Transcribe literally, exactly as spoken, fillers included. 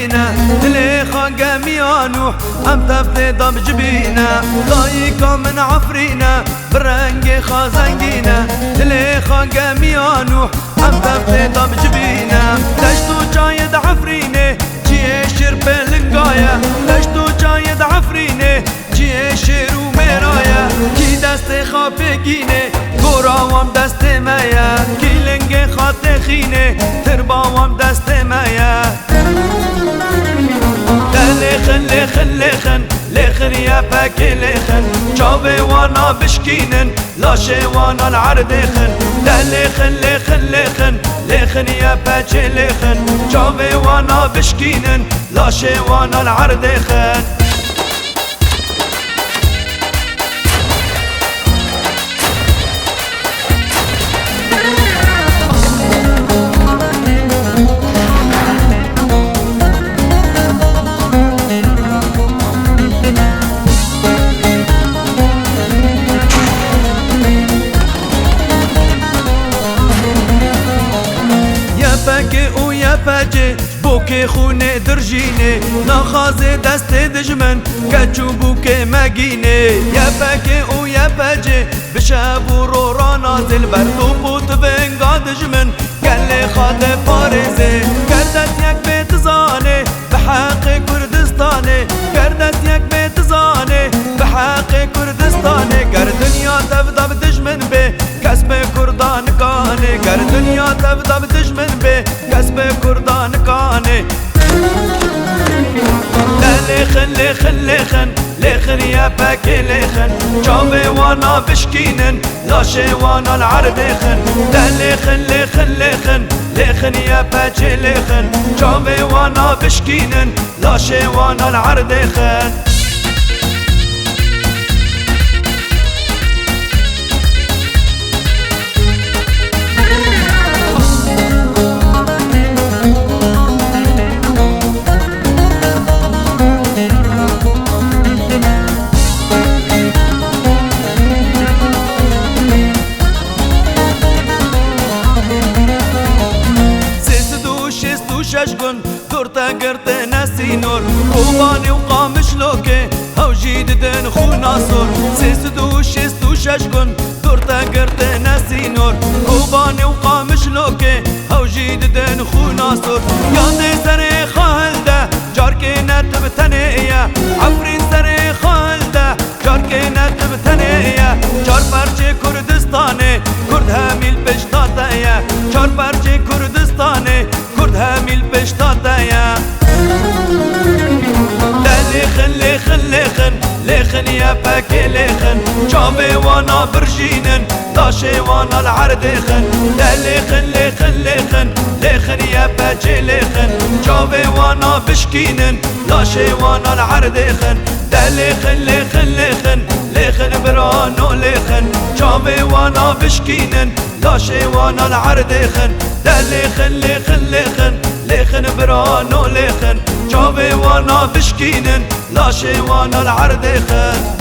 Dilê xwe gemiya Nûh, em tev tê de bicibîne. Dayika min Efrîne, bi rengê xwe zengîne. Dilê xwe gemiya Nûh, em tev tê de bicibîne. Deşt û çayê di Efrînê, çiyê şêr pê linga ye. Deşt û çayê di Efrînê, çiyê şêr û mêra ye. Kî destê xwe pê gînê, gora wan destê me ye. Kî lingê xwe têxînê, tirba wan destê me ye. De lêxin, lêxin, lêxin, lêxin ye pekê lêxin. Çavê wana bişkînin, laşê wana li erdê xin. De lêxin, lêxin, lêxin, lêxin ye pekê lêxin. Çavê wana bişkînin, laşê wana li erdê xin. Y P G û Y P G, bokê xûnê dirjînê, naxazê destê dijmin, keç û bûkê me gînê. Y P G û Y P G, bi şev û ro ranazê, li ber top û tivinga dijmin, gelê xwe diparêzê. Ger dest yek bê dizanê, bi heqê Kurdistanê. Ger dest yek bê dizanê, bi heqê Kurdistanê. Ger dinya tev de bi dijmin bê, kes bi Kurda nikanê. Ger dinya tev de bi dijmin bê, kes bi Kurda nikanê. De lêxin, lêxin, lêxin, lêxin Y P G lêxin. Çavê wana bişkînin, laşê wana li erdê xin. De lêxin, lêxin, lêxin, lêxin Y P G lêxin. Çavê wana bişkînin, laşê wana li erdê xin. Sê sed û şêst û şeş gund, dor te girtine sînor, Kobanê û Qamişlokê, hew jî didin xûna sor. Sê sed û şêst û şeş gund, dor te girtine sînor, Kobanê û Qamişlokê, hew jî didin xûna sor. Yadê serê xwe hilde, carkê ne tu bi tenê ye. Efrîn serê xwe hilde, carkê ne tu bi tenê ye. Çar perçê Kurdistanê, Kurd hemî li pişta te ye. Çar perçê Kurdistanê, Kurd hemî li pişta te ye. De lêxin, lêxin, lêxin, lêxin Y P G lêxin. Çavê wana birjînin, laşê wana li erdê xin. De lêxin, lêxin, lêxin, lêxin Y P G lêxin. Çavê wana bişkînin, laşê wana li erdê xin. De lêxin, lêxin, lêxin, lêxin birano lêxin. Çavê wana bişkînin, laşê wana li erdê xin. De lêxin, lêxin, lêxin, lêxin birano lêxin. Çavê wana bişkînin, laşê wana li erdê xin.